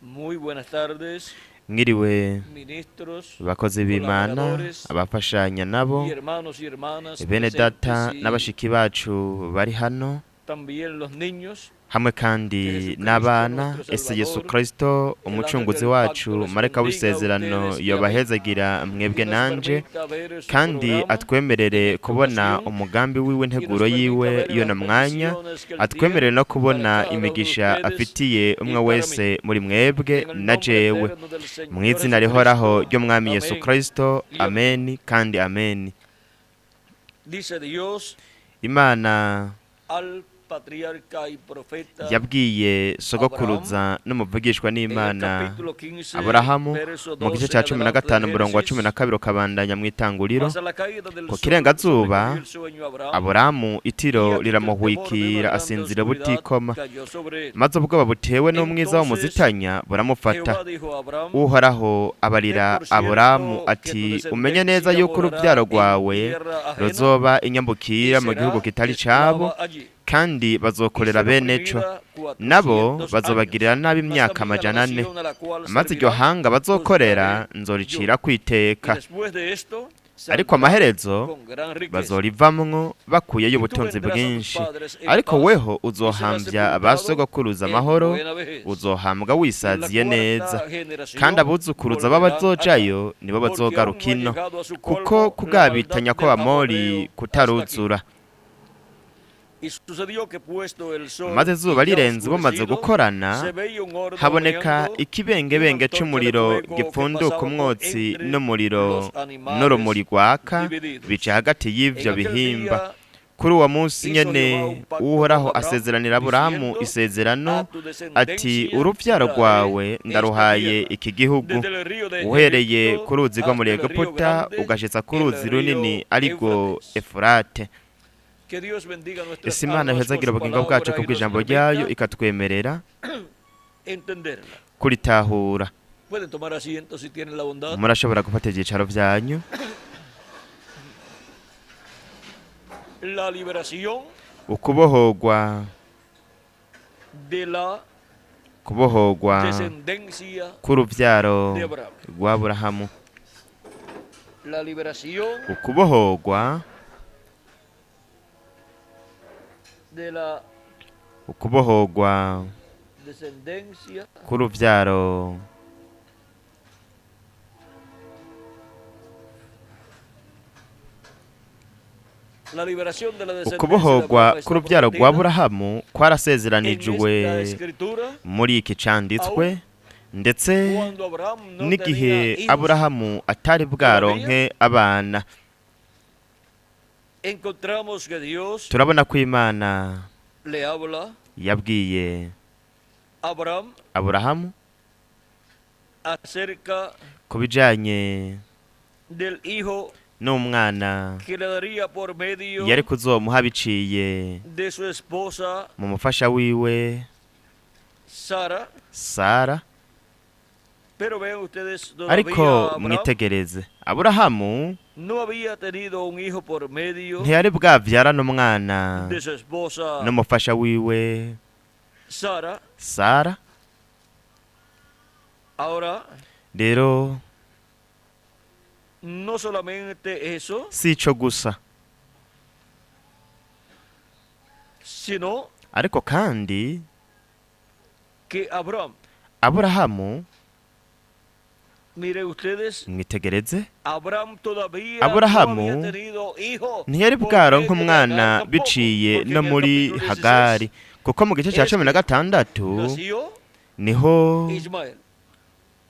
Muy buenas tardes, Mwiriwe ministros, bakozi b'Imana, colaboradores abafashanya nabo, y hermanos y hermanas bene data presentes y n'abashiki bacu bari hano, también los niños. Hamwe kandi Jesucristo, n'abana. Nuestro Ese Yesu Salvador, Kristo el ángel umucunguzi del wacu, pacto, les marayika bendiga a w'isezerano, ustedes y a mí yobahezagira mwebwe y nos nanje, permita ver su kandi programa atwemerere en esta kubona ocasión umugambi wiwe, y nos integuro permita yiwe ver y'uno las mwanya, bendiciones que él atwemerere tiene no para kubona cada uno de imigisha ustedes afitiye y umwe para mí. Wese muri mwebwe En el na nombre jewe, eterno del Señor mu izina rihoraho Jesucristo. ry'Umwami Yesu Amén. Kristo. Y amén. Ameni kandi ameni. Dice Dios Imana al patriarca y profeta yabwiye sogokuruza n'umuvugishwa en el n'Imana capítulo 15, Aburahamu verso mu gice 12 cya en cumi na adelante de gatanu umurongo wa Génesis. 12 ukabandanya mu itanguriro. Mas a la caída del Ku sol kirengazuba, sobrecogió el sueño a Abraham, Aburahamu y itiro aquí que el temor de una riramuhwikira, grande asinzira oscuridad butikoma, cayó sobre él. Maze ubwoba butewe n'umwiza Entonces w'umuzitanya buramufata. Jehová dijo a Abraham: Uhoraho Ten abarira por Aburahamu cierto que tu ati: umenye neza descendencia yuko morará urubyaro en rwawe tierra ajena ruzoba y inyambukira mu gihugu será kitari cabo, esclava allí, kandi y bazokorera será bene co, oprimida nabo 400 bazobagirira años. nabi Mas imyaka también a la 400. Nación a la cual Maze iryo servirán hanga bazokorera juzgaré yo. nzoricira Y kwiteka, después de esto ariko saldrán amaherezo con gran riqueza. bazorivamwo bakuyeyo Y tú ubutunzi vendrás a tus bwinshi. Padres en Ariko paz weho y serás uzohambya sepultado abasogokuruza en amahoro, buena vejez. uzohambwa En la wisaziye neza, cuarta kandi generación abuzukuruza volverán acá, b'abazojayo nibo porque aún no ha bazogaruka ino, llegado a su kuko colmo la maldad kugabitanya del kw'Abamori amorreo hasta aquí. kutaruzura. Y sucedió que puesto el sol Maze izuba y ya rirenze bumaze oscurecido, gukorana, se veía un horno haboneka humeando y una ikibengebenge antorcha de c'umuriro fuego que gipfunduka pasaba por umwotsi entre n'umuriro los animales n'urumuri rwaka divididos. bica hagati y'ivyo En aquel bihimba. día Kuri uwo munsi hizo nyene Jehová un pacto con Uhoraho Abraham, asezeranira Aburahamu diciendo: isezerano A tu ati: descendencia uruvyaro daré rwawe esta ndaruhaye tierra, iki gihugu, desde el río de uhereye Egipto ku ruzi rwo muri hasta el río Egiputa grande, ugashitsa ku el ruzi runini río arirwo Éufrates. Efurate. Que Dios bendiga nuestras Ese Imana almas con ihezagira su ubugingo bwacu palabra y nos kubw'ijambo ryayo, permita ikatwemerera entenderla. kuritahura. Pueden tomar asiento si tienen la bondad. Murashobora gufata ivyicaro vyanyu. La liberación Ukubohorwa de la kubohorwa descendencia k'uruvyaro de Abraham. rw'Aburahamu. La liberación Ukubohorwa de la ukubohorwa descendencia k'uruvyaro La liberación de la descendencia de Ukubohorwa Abraham está k'uruvyaro prometida rw'Aburahamu en kwarasezeranijwe esta escritura muri iki canditswe, ndetse cuando Abraham no n'igihe tenía hijos. Aburahamu atari bwaronke abana. Encontramos que Dios Turabona ko Imana le habla yabwiye a Abraham Aburahamu acerca ku bijanye del hijo n'umwana que le daría por medio yari kuzomuha biciye de su esposa mu mufasha wiwe Sara. Sara. Pero vean ustedes, todavía Ariko Abraham mwitegereze, Aburahamu no había tenido un hijo por medio ntiyari bwavyara n'umwana de su esposa n'umufasha wiwe Sara. Sara. Ahora, Rero no solamente eso, si ico gusa, sino ariko kandi que Abraham, Aburahamu, mire ustedes, mwitegereze, Abraham todavía no Aburahamu había tenido hijo ntiyari por bwaronke medio de umwana Agar tampoco, biciye porque no en el muri capítulo 16 Hagari, kuko mu gice cya es 16 nació niho Ismael.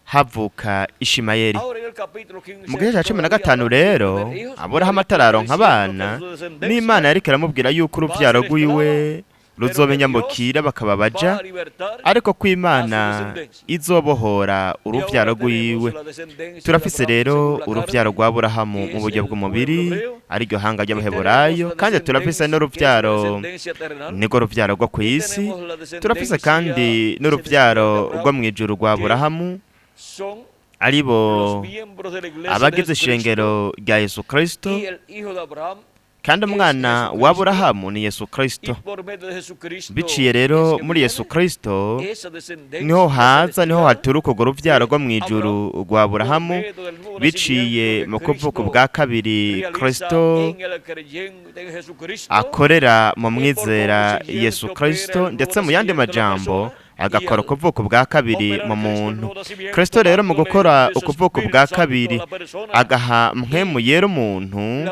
Havuka Ishimayeli. Ahora en el capítulo 15 Mu gice cya cumi na todavía gatanu Abraham sin rero, tener hijos, Aburahamu todavía atararonka diciendo que abana, su descendencia n'Imana yariko iramubwira yuko uruvyaro rwiwe ruzoba inyambukira bakaba va baja, a libertar ariko ko Imana izobohora y ahora uruvyaro tenemos rwiwe. la descendencia de Turafise Abraham rero según la uruvyaro carne, rwa Aburahamu que mu es buryo el bw'umubiri, pueblo hebreo, ariryo hanga y ry'Abaheburayo, tenemos la kandi turafise descendencia que es la n'uruvyaro descendencia terrenal, nirwo ruvyaro rwo y kw'isi. tenemos la Turafise descendencia kandi celestial de n'uruvyaro rwo Abraham, mw'ijuru rwa que Aburahamu, son aribo los miembros de la iglesia de abagize Jesucristo ishengero rya Yesu Kristo y el hijo de Abraham Kandi umwana wa Aburahamu ni Yesu Kristo. Biciye rero muri Yesu Kristo niho haza, niho haturuka urwo rubyaro rwo mu ijuru rwa Aburahamu, biciye mu kuvuka bwa kabiri Kristo akorera mu mwizera Yesu Kristo, ndetse mu yandi majambo agakora ukuvuka bwa kabiri mu muntu. Kristo rero mu gukora ukuvuka bwa kabiri agaha mpwemu yera umuntu,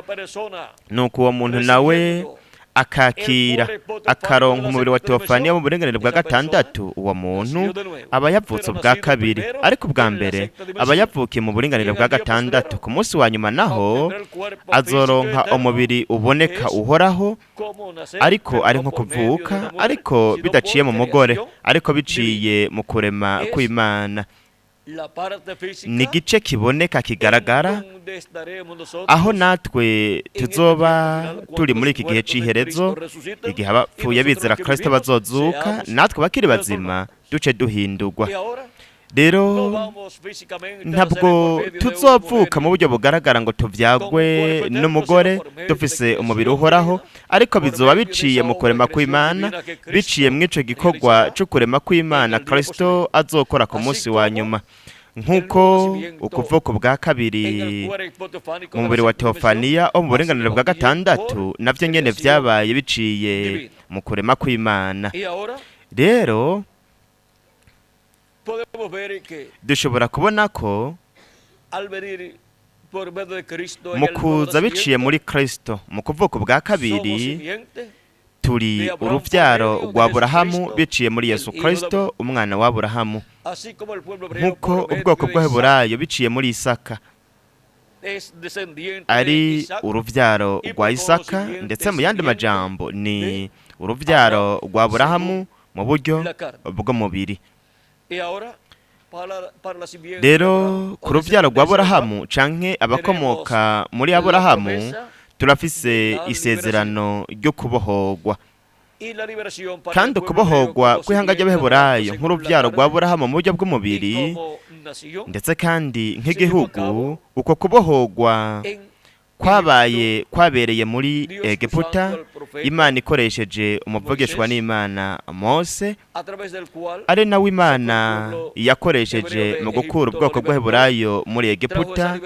nuko uwo muntu nawe akakira akaronka umubiri wa teofaniya mu burenganire bwa gatandatu. Uwo muntu aba yavutse ubwa kabiri, ariko ubwa mbere aba yavukiye mu buringanire bwa gatandatu. Ku munsi wa nyuma naho azoronka umubiri uboneka uhoraho, ariko ari nko kuvuka, ariko bidaciye mu mugore, ariko biciye mu kurema kw'Imana. Ni igice kiboneka kigaragara aho natwe tuzoba turi muri iki gihe cy'iherezo, igihe abapfuye bizera Kristo bazozuka, natwe bakiri bazima duce duhindurwa. Rero ntabwo tuzovuka mu buryo bugaragara ngo tubyagwe n'umugore dufise umubiri uhoraho, ariko bizoba biciye mu kurema kw'Imana, biciye mu ico gikorwa cyo kurema kw'Imana Kristo azokora ku munsi wa nyuma. Nk'uko ukuvuka bwa kabiri mu mubiri wa teofaniya wo mu burenganire bwa gatandatu navyo nyene vyabaye biciye mu kurema kw'Imana. Rero dushobora kubona ko mu kuza biciye muri Kristo mu kuvuka bwa kabiri turi urubyaro rwa Aburahamu biciye muri Yesu Kristo umwana wa Aburahamu. Nk'uko ubwoko bw'Abaheburayo biciye muri Isaka ari urubyaro rwa Isaka, ndetse mu yandi majambo ni urubyaro rwa Aburahamu mu buryo bw'umubiri. Rero ku rubyaro rwa Aburahamu canke abakomoka muri Aburahamu turafise isezerano ryo kubohogwa. Kandi ukubohogwa kw'ihanga ry'Abaheburayo nk'urubyaro rwa Aburahamu mu buryo bw'umubiri, ndetse kandi nk'igihugu, uko kubohogwa kwabaye kwabereye muri Egiputa, Imana ikoresheje umuvugishwa n'Imana Mose, ari nawe Imana yakoresheje mu gukura ubwoko bw'Abaheburayo muri Egiputa,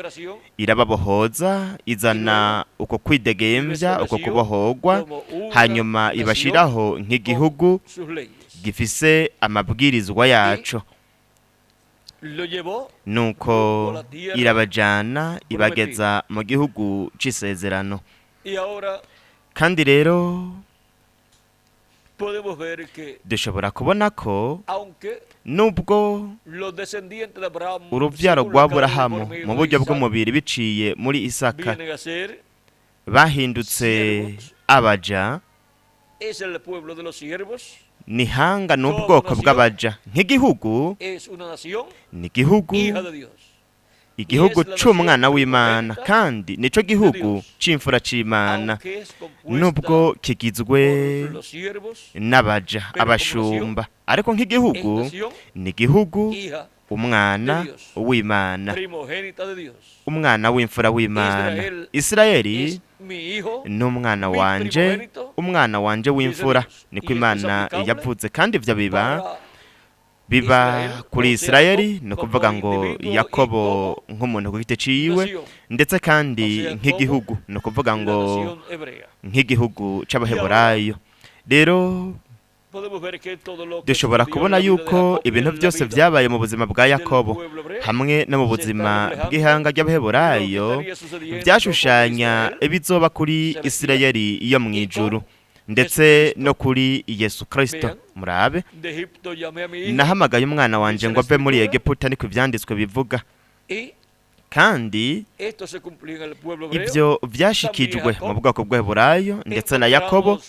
irababohoza, izana uko kwidegembya, uko kubohogwa, hanyuma ibashiraho nk'igihugu gifise amabwirizwa yaco. Nuko irabajana ibageza mu gihugu c'isezerano. Kandi rero dushobora kubona ko nubwo urubyaro rwa Aburahamu mu buryo bw'umubiri biciye muri Isaka bahindutse abaja, ni hanga n'ubwoko bw'abaja nk'igihugu, ni igihugu, igihugu c'umwana w'Imana, kandi nico gihugu c'imfura c'Imana, nubwo kigizwe n'abaja abashumba, ariko nk'igihugu ni igihugu umwana w'Imana, umwana w'imfura w'Imana. Isirayeli n'umwana wanje, umwana wanje w'imfura, niko Imana yavuze. Kandi ivyo biba kuri Isirayeli, ni ukuvuga ngo Yakobo nk'umuntu ku giti ciwe, ndetse kandi nk'igihugu, ni ukuvuga ngo nk'igihugu c'Abaheburayo. Rero dushobora kubona yuko ibintu byose vyabaye mu buzima bwa Yakobo hamwe no mu buzima bw'ihanga ry'Abaheburayo byashushanya ibizoba kuri Isirayeli yo mu ijuru, ndetse no kuri Yesu Kristo. Murabe, nahamagaye umwana wanje ngo ave muri Egiputa, niko ivyanditswe bivuga. Kandi ibyo vyashikijwe mu bwoko bw'Abaheburayo ndetse na Yakobo.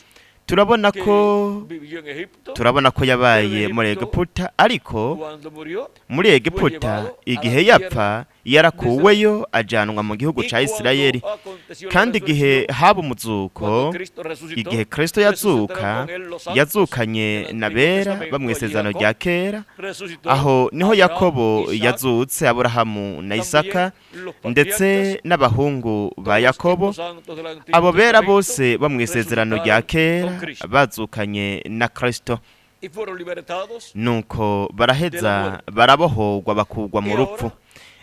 Turabona que ko vivió en Egipto, turabona ko yabaye pero en muri Egipto, Egiputa, ariko cuando murió, muri fue Egiputa llevado a la igihe tierra yapfa de Israel. yarakuweyo ajanwa mu gihugu Y ca Isirayeli. cuando aconteció la Kandi igihe resurrección, haba umuzuko, cuando Cristo resucitó, igihe Kristo resucitaron yazuka, con él los santos yazukanye del na Antiguo bera Testamento, bo mu allí isezerano Jacob rya kera. resucitó, Aho niho Abraham, Yakobo Isaac, yazutse, Aburahamu na también Isaka, los ndetse patriarcas, n'abahungu ba todos Yakobo. estos santos del Antiguo Abo bera Testamento bose bo mu isezerano rya resucitaron kera con Cristo bazukanye na Kristo, y fueron libertados nuko de la baraheza muerte. barabohorwa bakugwa mu Y rupfu. ahora,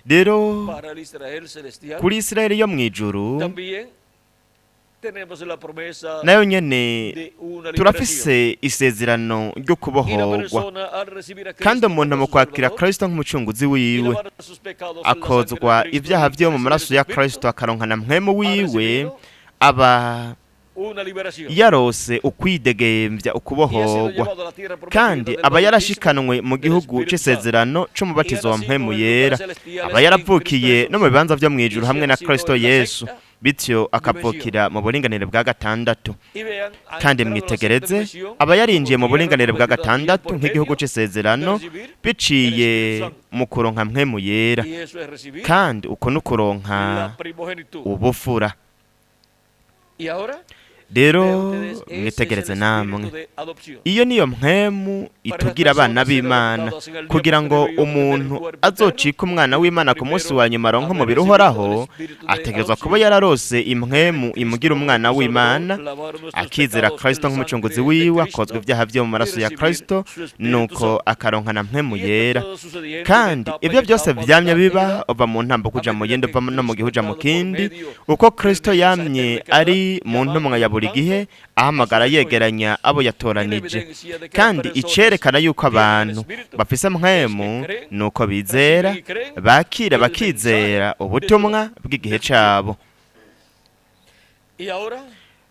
Rero para el Israel celestial, kuri Isirayeli yo mu ijuru también tenemos la promesa nayo nyene de una liberación. turafise isezerano ryo Y la kubohorwa. persona al recibir a Kandi Cristo umuntu como mu su kwakira Salvador Kristo nk'umucunguzi y wiwe, lavar sus pecados en la sangre de akozwa Cristo ibyaha y vyo mu recibir maraso su ya Espíritu, Kristo, akaronka na mpwemu ha wiwe, recibido aba una liberación yarose ukwidegembya, y ha sido ukubohorwa, llevado a la tierra prometida kandi del aba bautismo yarashikanwe mu del gihugu Espíritu Santo c'isezerano y ha c'umubatizo wa nacido mpwemu en yera, lugares celestiales aba en Cristo yaravukiye no mu Jesús bibanza vyo y mw'ijuru si hamwe ha na nacido Kristo en la Yesu, sexta bityo dimensión. akavukira mu buringanire bwa gatandatu. Y vean, ha Kandi entrado a la sexta mwitegereze, dimensión aba yarinjiye como mu tierra buringanire bwa prometida también gatandatu por nk'igihugu medio de c'isezerano recibir el biciye Espíritu Santo. mu kuronka mpwemu yera, Y eso es recibir kandi uko n'ukuronka la primogenitura. ubufura. Y ahora, Rero vean ustedes, ese es el mwitegereze espíritu namwe, de adopción. iyo niyo mpwemu Para las itugira abana personas ser b'Imana, adoptadas en el día kugira ngo postrero y obtener el umuntu cuerpo eterno, azocike umwana w'Imana ku munsi primero wa nyuma aronke haber umubiri recibido el uhoraho, espíritu de ategerezwa kuba adopción. yararose impwemu Cristo imugira umwana nuestro Salvador, w'Imana, lavar nuestros akizera pecados en Kristo la nk'umucunguzi sangre de wiwe, Cristo akozwa ibyaha vyo mu y maraso ya recibir Kristo, su Espíritu nuko Santo. akaronka na mpwemu Y esto yera. todo sucediendo de Kandi etapa ibyo en byose etapa, de vyamye edad en biba, edad, uva mu ntambo a kuja mu medida yindi, que uva no mu Cristo gihe uja mu entrado por kindi, medio uko del Kristo mensaje yamye eterno que da, ari mu llamando ntumwa ya buri juntando gihe, a ahamagara sus yegeranya escogidos. abo Y la yatoranije. evidencia de que las Kandi personas icerekana yuko tienen el abantu Espíritu bafise es que mpwemu creen, nuko bizera, reciben y creen bakira el bakizera mensaje de su ubutumwa edad, bw'igihe de su tiempo. cabo. Y ahora,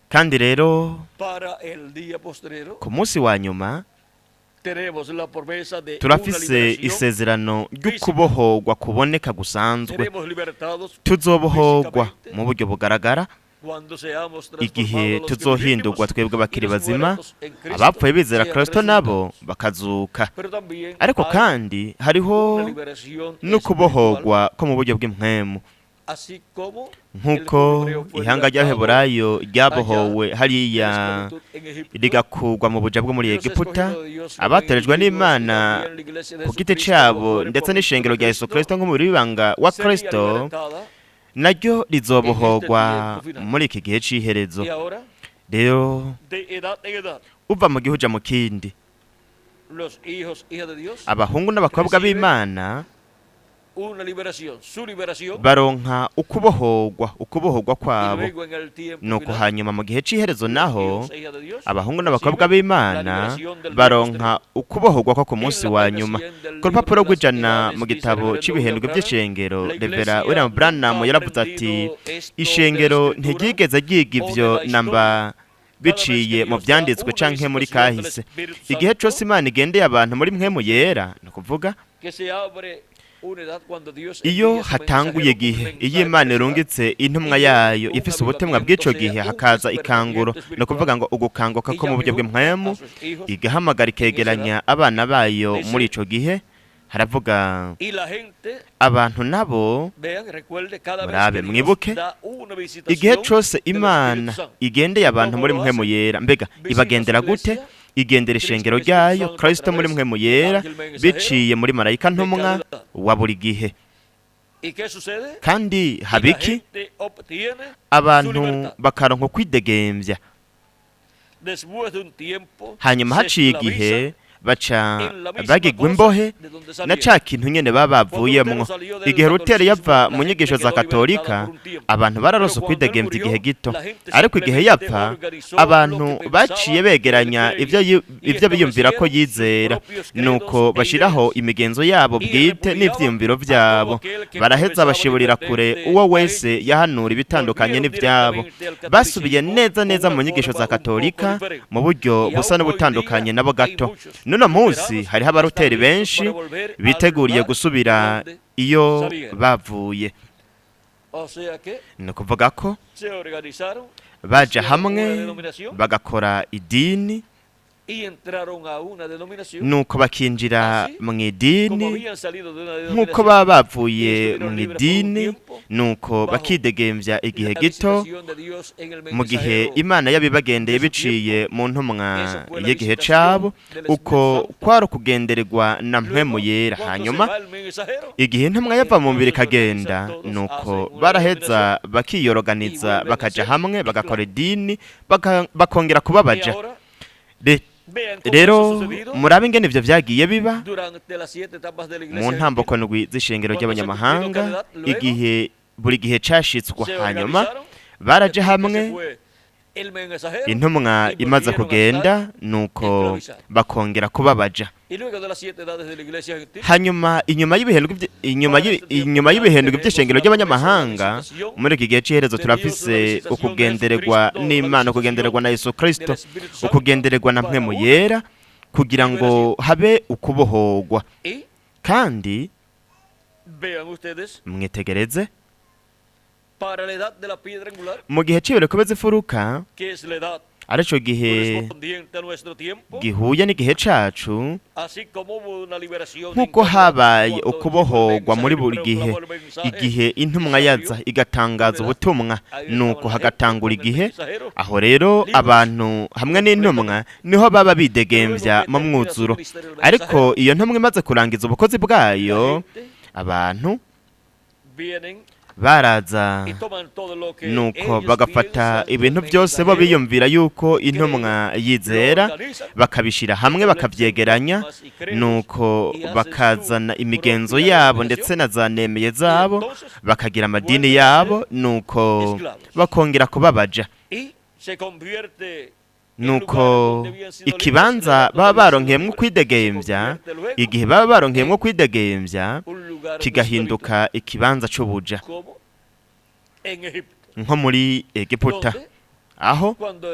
Kandi rero para el día postrero, ku munsi wa nyuma tenemos la promesa de una turafise liberación isezerano física. ry'ukubohorwa kuboneka gusanzwe. Seremos libertados Tuzobohorwa físicamente mu buryo bugaragara cuando seamos igihe transformados los que tuzohindurwa vivimos twebwe y abakiri los bazima, muertos en Cristo abapfuye bizera sean Kristo nabo resucitados. bakazuka. Pero también Ariko hay kandi hariho una liberación espiritual, n'ukubohorwa ko mu buryo bw'impwemu, así como el nk'uko pueblo hebreo fue ihanga libertado ry'Abaheburayo allá ryabohowe de la hariya esclavitud en Egipto. rigakurwa mu buja bwo muri Los Egiputa, escogidos de Dios como abatorejwe individuos y n'Imana también la iglesia de ku giti Jesucristo como cabo cuerpo ndetse místico n'ishengero de rya Yesu Cristo Kristo nk'umubiri w'ibanga wa sería Kristo, libertada naryo en este rizobohorwa tiempo final. muri iki gihe c'iherezo. Y ahora, Rero de edad en edad, uva mu gihe uja mu kindi, los hijos, hijas de Dios, abahungu n'abakobwa reciben b'Imana una liberación, su liberación, baronka ukubohorwa, ukubohorwa y kwabo. luego en el tiempo Nuko final, hanyuma mu gihe c'iherezo los naho hijos e hijas de Dios abahungu n'abakobwa reciben la b'Imana liberación del día baronka postrero. ukubohorwa ko ku En munsi la wa página nyuma. 100 del Ku libro de rupapuro las rw'ijana edades mu dice el gitabo reverendo William c'ibihembwe Branham, vy'ishengero, la Revera iglesia William nunca Branham ha yaravuze ati aprendido esto de la ishengero escritura ntiryigeze ryiga o de ivyo la historia. namba Cada vez que biciye mu Dios da vyanditswe una canke muri visitación del kahise. Espíritu Igihe Santo, cose Imana igendeye abantu muri mpwemu yera, ni ukuvuga que se abre una edad cuando Dios iyo envía su hatanguye mensajero con un igihe, iyo mensaje Imana de esa edad, irungitse intumwa y lleve yayo un ifise ubutumwa avivamiento, bw'ico sea gihe, un hakaza ikanguro, despertamiento ni espiritual, ukuvuga ngo ugukanguka y ko mu llame buryo junto bw'impwemu, a sus hijos igahamagara en esa edad. ikegeranya abana bayo muri Dice, ico gihe. Haravuga y la gente, abantu nabo, vean, recuerde, cada vez murabe que Dios mwibuke, da una igihe visitación cose del Espíritu Imana Santo, igendeye abantu ¿cómo muri lo mpwemu hace? yera, mbega Visita su ibagendera gute? iglesia, Igendera Cristo ishengero el Espíritu ryayo, Santo a Kristo muri través mpwemu del yera, ángel mensajero biciye muri marayika de ntumwa cada edad. wa buri gihe. ¿Y qué sucede? Kandi Y la haba iki? gente obtiene su Abantu libertad. bakaronka ukwidegembya. Después de un tiempo Hanyuma se haciye esclavizan igihe baca en la misma bagigwa cosa imbohe de donde na salieron. ca kintu nyene baba Cuando Lutero bavuyemwo. salió del Igihe Lutero catolicismo, yava la mu gente nyigisho za quedó libertada Katolika, por un tiempo. abantu Pero bararose cuando él ukwidegembya igihe murió, gito, la gente ariko igihe simplemente yapfa organizó lo abantu que baciye pensaba que él begeranya ivyo creía y ivyo biyumvira ko establecieron sus yizera, propios credos nuko e bashiraho ideas imigenzo yabo y bwite repudiaban n'ivyiyumviro a todo vyabo, aquel que baraheza confesaba bashiburira kure diferente uwo a wese ellos. yahanura ibitandukanye Volvieron n'ivyabo. directamente al Basubiye catolicismo neza con neza una mu nyigisho forma za un poco Katolika diferente. mu buryo Y busa aún hoy día n'ubutandukanye nabo hay gato. muchos N'uno munsi luteranos hariho que están abaruteri listos benshi para volver al biteguriye lugar gusubira donde iyo salieron. bavuye. O sea que Ni ukuvuga ko se organizaron Baja hicieron hamwe una denominación bagakora idini, y entraron a una denominación nuko bakinjira Así mu como idini habían salido de una nk'uko denominación baba bavuye y mu estuvieron libres por un idini, tiempo nuko bajo bakidegemvya igihe la gito visitación de Dios en el mu gihe mensajero Imana yabibagendeye de su biciye mu ntumwa Eso fue la y'igihe visitación cabo. del Uko Espíritu Santo. kwari ukugendererwa na mpwemu Luego, yera. cuando se Hanyuma va el mensajero, igihe intumwa yava mu mubiri entonces ikagenda, organizan todos, nuko hacen una baraheza y bakiyoroganiza, vuelven a bakaja ser hamwe bagakora esclavos. idini, bakongera Y kubabaja. ahora, vean cómo eso ha Rero sucedido murabe ingene ivyo vyagiye biba durante las siete etapas de la mu iglesia ntamboko gentil. ndwi z'ishengero Cuando se cumplió ry'abanyamahanga, cada edad, luego igihe buri gihe cashitswa. se Hanyuma organizaron, baraje después que se hamwe, fue el mensajero, intumwa y imaze volvieron a kugenda, estar nuko esclavizados. bakongera kubabaja. Y luego de las siete edades de la iglesia gentil, Hanyuma inyuma y'ibihembwe para este tiempo inyuma final y'ibihembwe tenemos by'ishengero la promesa de la ry'abanyamahanga, visitación muri iki gihe c'iherezo de Dios, la turafise visitación de ukugendererwa Jesucristo, la n'Imana, ukugendererwa visitación na Yesu Kristo, del Espíritu Santo ukugendererwa na para mpwemu una yera, kugira ngo liberación. habe ukubohogwa. Y Kandi vean ustedes, mwitegereze, para la edad de la piedra angular, mu gihe c'ibireko z'ifuruka, que es la edad arico gihe correspondiente a nuestro tiempo, gihuye n'igihe cacu, así como hubo una liberación en nk'uko cada edad, habaye cuando llegó el ukubohogwa muri mensajero y buri gihe, proclamó el mensaje, igihe intumwa se yaza abrió igatangaza una edad. ubutumwa, Ahí estaba nuko la gente hagatangura con el igihe. mensajero, Aho rero libres abantu hamwe n'intumwa niho baba Pero luego bidegemvya que mu termina su mwuzuro. ministerio el Ariko mensajero, iyo ntumwa imaze kurangiza ubukozi la bwayo, gente abantu vienen baraza, y toman todo lo que nuko ellos bagafata piensan que el ibintu byose bo mensajero biyumvira yuko cree, intumwa lo yizera, organizan, bakabishira hamwe, establecen bakavyegeranya, dogmas y credos nuko y hacen su bakazana imigenzo propia yabo ndetse denominación na za nemeye y zabo, entonces bakagira amadini vuelven a yabo, ser nuko esclavos. bakongera kubabaja. Y se convierte el lugar Nuko donde habían sido libres, la ikibanza edad donde baba habían sido baronkeyemwo libres, se ukwidegemvya, convierte luego igihe baba baronkeyemwo en ukwidegemvya, un lugar de esclavitud, kigahinduka ikibanza c'ubuja, como en Egipto, nko muri Egiputa, donde aho cuando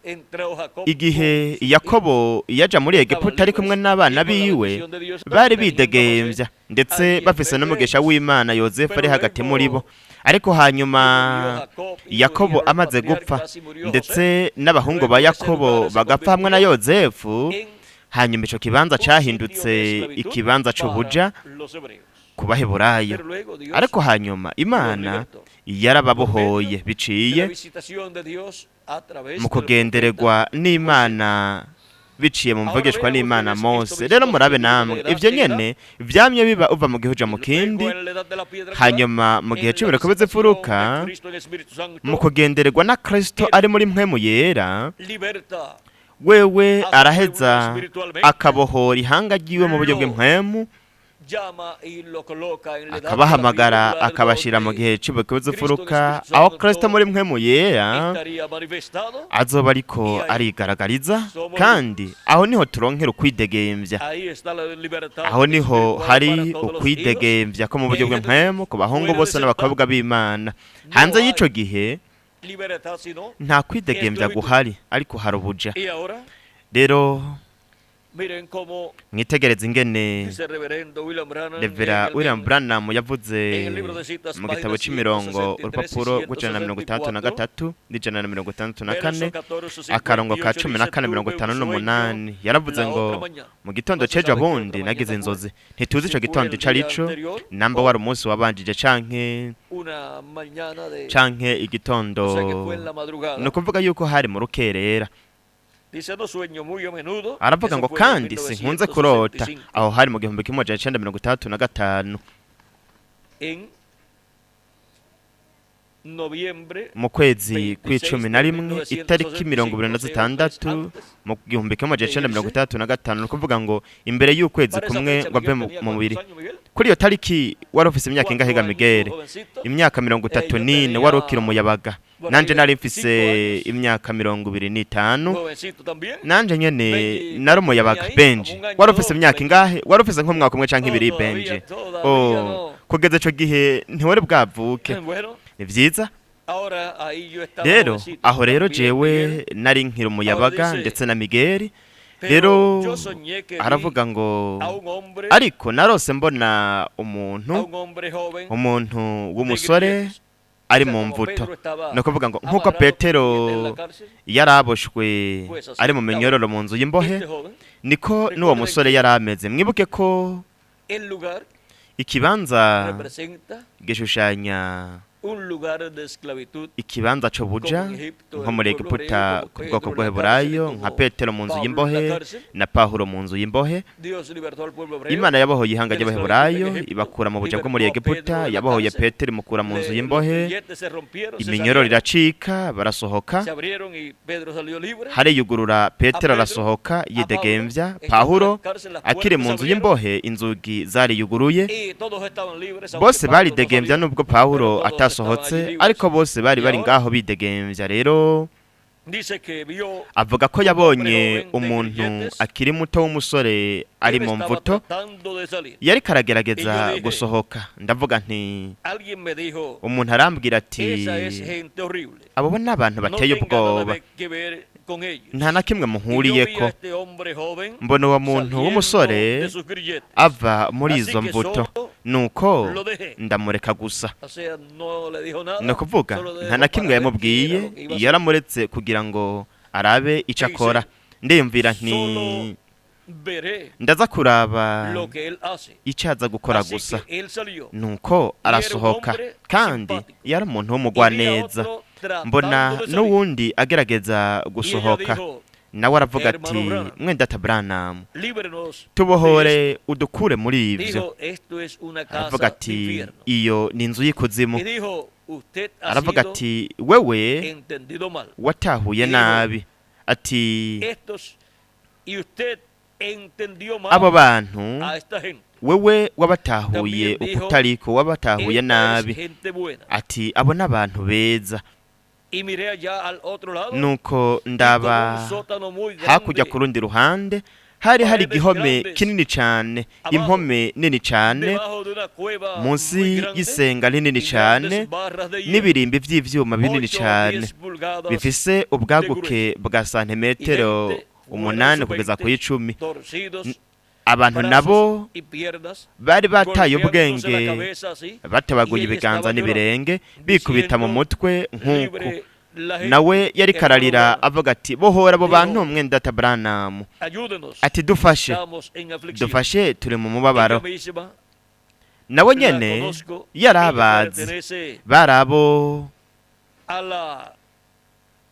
entró Jacob con igihe sus hijos, Yakobo yaja muri estaban Egiputa ari kumwe libres n'abana y con la biwe, bendición de Dios bari teniendo a José bidegemvya ndetse allí en bafise n'umugisha Belén. w'Imana, Yozefu ari Pero hagati muri bo. luego Ariko que murió hanyuma Jacob y Yakobo murieron los amaze gupfa, patriarcas y murió José, ndetse n'abahungu luego ba ese Yakobo lugar se bagapfa hamwe na convirtió Yozefu, en hanyuma ico kibanza un sitio de cahindutse esclavitud ikibanza c'ubuja para los hebreos. ku Baheburayo. Pero luego Dios Ariko hanyuma los Imana libertó por medio yarababohoye de la biciye visitación de Dios a través mu del profeta kugendererwa José. n'Imana biciye mu Ahora mvugishwa vean n'Imana ustedes esto Mose. Rero mismo murabe sucedido de namwe edad ivyo en edad. nyene vyamye biba uva mu gihe uja mu Luego kindi. en la edad de la piedra angular, Hanyuma mu gihe en la c'ibireko visitación de bizifuruka, Cristo en Espíritu mu Santo, kugendererwa na Kristo Él ari muri mpwemu yera, liberta wewe a su pueblo araheza espiritualmente, akabohora ihanga ryiwe mu buryo lo bw'impwemu, llama y lo coloca en la edad de la piedra akabahamagara angular, akabashira mu donde gihe c'ibireko Cristo en bizifuruka, Espíritu aho Kristo Santo muri mpwemu yera estaría manifestado. azoba ariko Y ahí arigaragariza. somos Kandi libres. aho niho turonkera ukwidegemvya, Ahí está la libertad aho niho espiritual hari para todos los hijos ukwidegemvya ko mu buryo en Jesús. bw'impwemu ku bahungu Fuera de bose esa edad n'abakobwa b'Imana. no Hanze y'ico hay gihe libertad sino nta kwidegemvya esclavitud. guhari, ariko hari ubuja. Y ahora Rero miren cómo mwitegereze ingene dice el reverendo William Branham Revera en el, William Branham yavuze en el libro de citas, mu gitabo páginas c'imirongo, 163 y urupapuro rw'ijana na mirongo itandatu na 164, gatatu n'ijana na mirongo itandatu na kane, verso 14, akarongo ka 58, cumi na dice, kane mirongo tuve itanu un sueño n'umunani, yaravuze la ngo otra mañana. mu gitondo No se c'ejo sabe qué otra bundi nagize mañana fue, inzozi. Ntituzi si ico fue gitondo el ico día arico, anterior namba o wari umunsi wabanjije canke una mañana de, canke o sea que igitondo, fue en la ni madrugada. ukuvuga yuko hari mu rukerera. Dice, no sueño muy a menudo. Aravuga Eso ngo fue en kandi sinkunze kurota. 1965, Aho hari mu 1965, en noviembre mu kwezi 26 kw'icumi de na rimwe, itariki mirongo 1965, ibiri na o sea, un mes zitandatu antes mu gihumbi kimwe amajana de icenda mirongo irse. itandatu na gatanu, ni ukuvuga ngo imbere y'ukwezi Para esa kumwe fecha, ngo ave Miguel mu tenía mu mubiri. cuántos años, Miguel? Kuri iyo tariki wari ufise imyaka ingahe ga ¿Cuántos años, Miguel? jovencito? Imyaka mirongo itatu Yo n'ine, wari ukiri tenía umuyabaga. por ahí Nanje nari 25 mfise años, imyaka 25. jovencito también. Nanje nyene Benji nari tenía umuyabaga. ahí como Benji un año wari o ufise dos, imyaka Benji. ingahe? Wari ufise nk'umwaka umwe canke No, ibiri, todavía, Benji? todavía Oh, no. kugeza ico gihe ntiwari bwavuke. Bueno, Ni vyiza. ahora ahí yo estaba Rero jovencito aho rero también, jewe Miguel. nari nkiri Ahora umuyabaga dice, ndetse na Miguel. pero Rero yo soñé que vi aravuga ngo a un hombre, ariko narose mbona a umuntu, un hombre joven umuntu de w'umusore grilletes. ari O sea, mu como mvuto. Pedro estaba Ni ukuvuga ngo nk'uko amarrado con Petero grilletes en la cárcel, yaraboshwe pues así ari mu estaba minyororo mu nzu y'imbohe, este joven. niko n'uwo Recuerden musore que yari ameze. Mwibuke ko el lugar ikibanza representa gishushanya un lugar de esclavitud, ikibanza c'ubuja, como en Egipto, nko el muri pueblo Egiputa hebreo, como ku bwoko Pedro en la cárcel y bw'Abaheburayo, nka como Petero mu nzu Pablo en la y'imbohe cárcel. na Pawulo mu nzu y'imbohe. Dios libertó al pueblo hebreo Imana yabohoye ihanga de la esclavitud en ry'Abaheburayo Egipto, ibakura mu buja bwo muri libertó a Pedro Egiputa, de la yabohoye cárcel, Petero imukura mu nzu los y'imbohe, grilletes se rompieron, se iminyororo salieron, iracika, barasohoka, se abrieron y Pedro salió libre. hariyugurura, A Petero Pedro, arasohoka a Pablo, yidegemvya. estando en la Pawulo cárcel, las akiri puertas mu se nzu abrieron y'imbohe, inzugi zariyuguruye, y todos estaban libres, aunque bose Pablo no baridegemvya salió, nubwo pero Pawulo todos estaban allí atasohotse, libres. ariko bose bari Y bari ahora ngaho bidegemvya. Rero dice que vio avuga ko un hombre yabonye joven de umuntu grilletes, akiri muto w'umusore ari él mu estaba mvuto, tratando de salir. yariko Y yo aragerageza dije, gusohoka. Ndavuga nti alguien me dijo, umuntu arambwira ati esa es gente horrible, abo bo ni abantu no bateye tenga nada ubwoba, que ver con ellos. nta na kimwe Y yo vi a muhuriyeko. este hombre joven Mbona uwo muntu saliendo w'umusore de sus grilletes. ava muri Así izo que mvuto, solo nuko lo dejé. ndamureka gusa. O sea, no le dijo Ni nada, ukuvuga solo nta dejó na kimwe para ver qué era yamubwiye, lo que iba a hacer. yaramuretse kugira ngo arabe ico Pensé, akora. Ndiyumvira nti solo veré ndaza kuraba lo que él hace. ico aza gukora Así gusa. que él salió Nuko y era un arasohoka, hombre kandi simpático. yari umuntu Y vi a w'umugwaneza. otro Mbona tratando de salir. n'uwundi agerageza Y ella gusohoka, dijo, nawe aravuga ati hermano Branham, mwendata Branham, líbrenos de esto. tubohore udukure muri ivyo. Dijo, esto es una Aravuga casa de ati infierno. iyo ni inzu y'ikuzimu. Y dijo, usted ha Aravuga sido ati wewe entendido mal. watahuye Y dijo, nabi. Ati estos, y usted entendió abo mal bantu a esta gente. wewe wabatahuye También dijo, ukutariko, wabatahuye esta es nabi. gente buena. Ati abo n'abantu beza. Y miré allá al otro lado, Nuko y como ndaba un sótano muy hakurya ku grande, rundi ruhande hari hari paredes igihome grandes, kinini cane, abajo, impome nini cane, debajo de una cueva muy munsi grande y'isenga rinini y grandes cane barras de hierro, n'ibirimbi vy'ivyuma binini 8 o cane 10 pulgadas bifise de ubwaguke grueso, bwa y santimetero gente fuera de 8 su kugeza ku mente, 10. torcidos, Abantu brazos nabo y piernas, bari bataye golpeándose la ubwenge, cabeza así, y batabaguye ella ibiganza estaba llorando, n'ibirenge, bikubita mu diciendo, mutwe nk'uku. libre la gente, Nawe yariko hermano ararira Branham, avuga ati bohora abo bantu, dijo, mwendata Branham, ayúdenos, ati dufashe, estamos en aflicción. dufashe, turi mu Ella mubabaro. misma Nawe la nyene conozco, yari ella abazi, pertenece bari abo a la,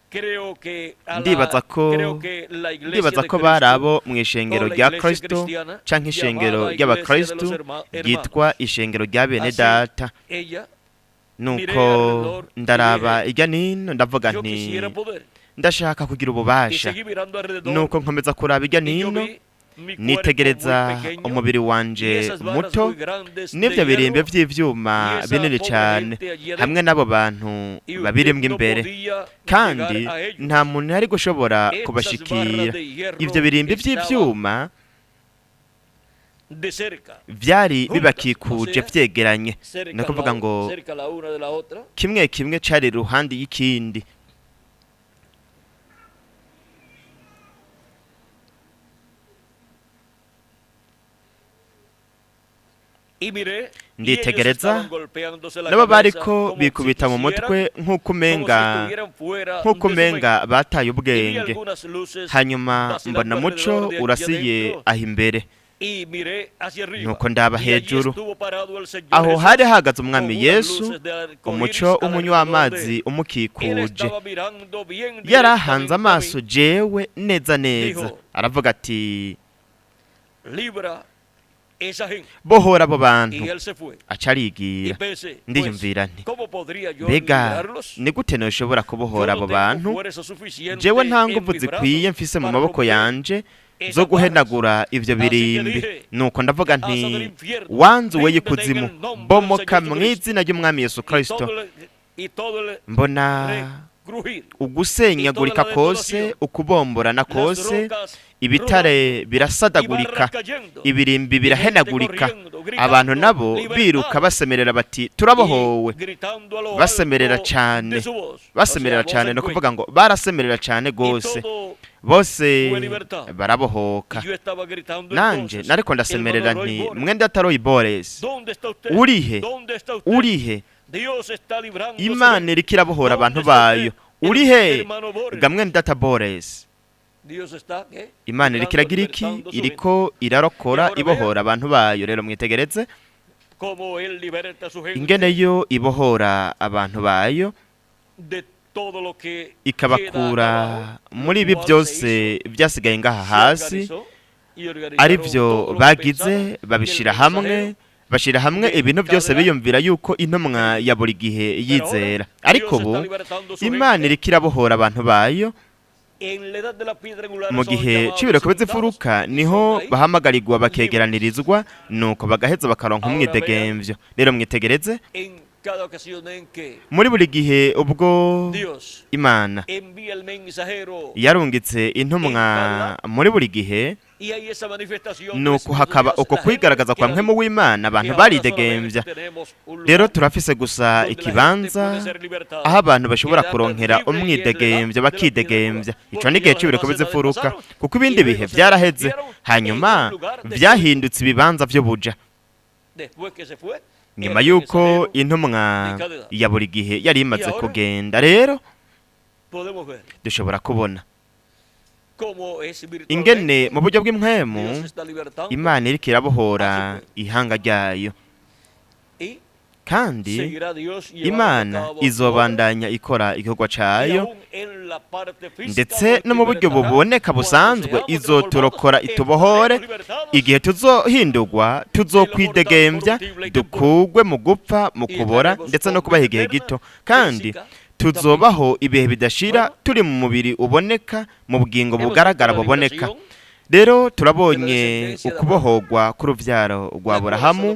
creo que a ndibaza la, ko creo que la iglesia ndibaza de ko bari Cristo abo mu o ishengero la rya iglesia Kristo cristiana canke ishengero llamada iglesia de los ry'abakristo ryitwa hermanos. ishengero rya bene Así data. ella miré Nuko alrededor y ndaraba dije, irya nino ndavuga yo nti quisiera poder. ndashaka kugira Y ububasha. seguí mirando alrededor Nuko nkomeza kuraba irya y yo nino, vi mi cuerpo muy nitegereza pequeño umubiri y wanje esas barras muto muy grandes de n'ivyo birimbe hierro vy'ivyuma y esa binini pobre cane gente allí hamwe adentro. n'abo bantu Y usted babirimwo no imbere, podía kandi llegar a ellos. nta muntu yari gushobora Esas barras kubashikira. de Ivyo hierro birimbi estaban vy'ivyuma de cerca, vyari juntas, o bibakikuje sea, vyegeranye, ni cerca ukuvuga ngo cerca la una de la otra. kimwe kimwe cari iruhande y'ikindi. Y miré, y ellos Nditegereza estaban golpeándose la nabo cabeza bariko como si bikubita mu quisieran, mutwe nk'uko como si umenga estuvieran fuera nk'uko de su mente. umenga bataye Y vi ubwenge. algunas luces Hanyuma vacilando mbona muco alrededor de allí urasiye adentro aho imbere, y miré hacia arriba. nuko ndaba Y allí hejuru, estuvo parado el Señor aho hari Jesús hahagaze con umwami unas Yesu, luces de arco umuco iris alrededor de w'umunywa-amazi él. Él umukikuje. estaba mirando bien Yarahanze directamente a amaso mí. jewe neza neza, Dijo, aravuga ati libra esa gente. bohora abo bantu. Y él se fue. Aca Y arigira. pensé, pues, Ndiyumvira nti ¿cómo podría yo mbega librarlos? ni gute noshobora Yo kubohora no abo tengo bantu? fuerza suficiente Jewe nta en nguvu mis zikwiye brazos mfise mu para maboko romper yanje zo esas barras. guhenagura ivyo Así que birimbi. dije, Nuko ndavuga casa del nti infierno, wanzu we ríndete en y'ikuzimu, el nombre del bomoka Señor mu Jesucristo. izina ry'umwami Yesu Y Kristo. todo el, y todo el Mbona recrujir, y toda ugusenyagurika la kose, desolación, ukubomborana las kose, rocas ibitare rujando y barras birasadagurika, cayendo, ibirimbi y gente birahenagurika, corriendo, abantu gritando, nabo biruka libertad, basemerera bati y turabohowe, gritando a lo basemerera alto de cane, su voz, o sea, basemerera voz cane, en ni ukuvuga cuello. ngo barasemerera cane Y gose, todo bose fue libertad. Y barabohoka. yo estaba gritando Nanje entonces, nariko hermano ndasemerera Roy nti Bores, mwende atari Boris, ¿dónde está usted? urihe? ¿Dónde está usted? Urihe? Imana iriko irabohora abantu bayo. Uri he gamwe data Bores? Imana iriko iragira iki? Iriko irarokora, ibohora abantu bayo. Rero mwitegereze ingene yo ibohora abantu bayo, ikabakura muri ibi byose byasigaye ngaha hasi, ari byo bagize, babishira hamwe, bashira hamwe ibintu byose biyumvira yuko intumwa ya buri gihe yizera. Ariko ubu Imana iriko irabohora abantu bayo. Mu gihe c'ibiroko by'imfuruka niho bahamagarirwa, bakegeranirizwa, nuko bagaheza bakaronka umwidegemvyo. Rero mwitegereze muri buri gihe ubwo Imana yarungitse intumwa muri buri gihe, nuko hakaba uko kwigaragaza kwa mpwemu w'Imana, abantu baridegembya. Rero turafise gusa ikibanza aho abantu bashobora kuronkera umwidegembya, bakidegembya. Ico ni igihe c'ibiroko by'imfuruka, kuko ibindi bihe vyaraheze, hanyuma vyahindutse ibibanza vy'ubuja nyuma y'uko intumwa ya buri gihe yari imaze kugenda. Rero dushobora kubona ingene mu buryo bw'impwemu Imana iriko irabohora ihanga ryayo, kandi Imana izobandanya ikora igikorwa cayo, ndetse no mu buryo buboneka busanzwe izoturokora itubohore. Igihe tuzohindurwa, tuzokwidegembya, dukugwe mu gupfa, mu kubora, ndetse no kubaha igihe gito, kandi tuzobaho ibihe bidashira turi mu mubiri uboneka, mu bugingo bugaragara buboneka. Rero turabonye ukubohogwa k'uruvyaro rwa Aburahamu,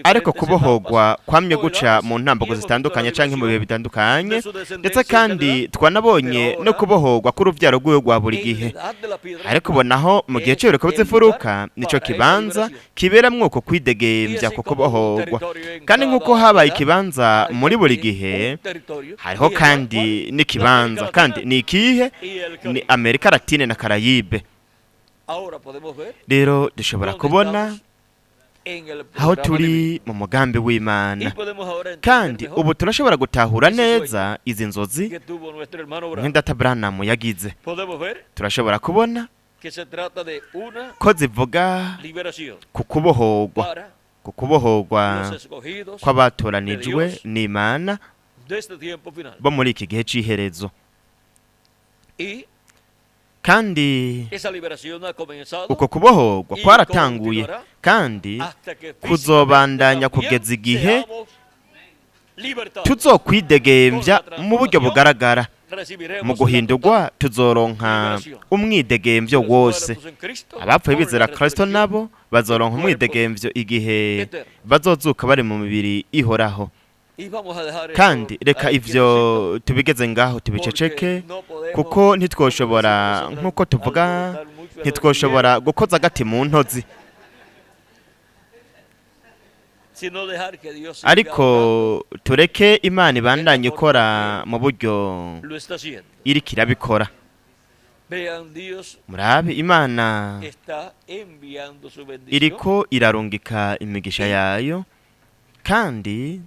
ariko kubohogwa kwamye guca mu ntambuko zitandukanye canke mu bihe bitandukanye, ndetse kandi twanabonye no kubohogwa k'uruvyaro rwiwe rwa buri gihe. Ariko ubonaho mu gihe c'ibiroko by'imfuruka nico kibanza kiberamwo uko kwidegembya ku kubohogwa. Kandi nk'uko habaye ikibanza muri buri gihe, hariho kandi n'ikibanza. Kandi ni ikihe? Ni Amerika Latine na Karayibe. Rero dushobora kubona aho turi mu mugambi w'Imana, kandi ubu turashobora gutahura neza izi nzozi nk'indata Branham yagize. Turashobora kubona ko zivuga ku kubohogwa, ku kubohogwa kw'abatoranijwe n'Imana bo muri iki gihe c'iherezo. Kandi uko kubohogwa kwaratanguye, kandi kuzobandanya kugeza igihe tuzokwidegembya mu buryo bugaragara. Mu guhindurwa tuzoronka umwidegemvyo wose. Abapfuye bizera Kristo nabo bazoronka umwidegemvyo igihe bazozuka bari mu mibiri ihoraho. Kandi reka ivyo tubigeze ngaho tubiceceke, kuko ntitwoshobora, nk'uko tuvuga, ntitwoshobora gukoza agati mu ntozi, ariko tureke Imana ibandanye ikora mu buryo iriko irabikora. Murabe, Imana iriko irarungika imigisha yayo, kandi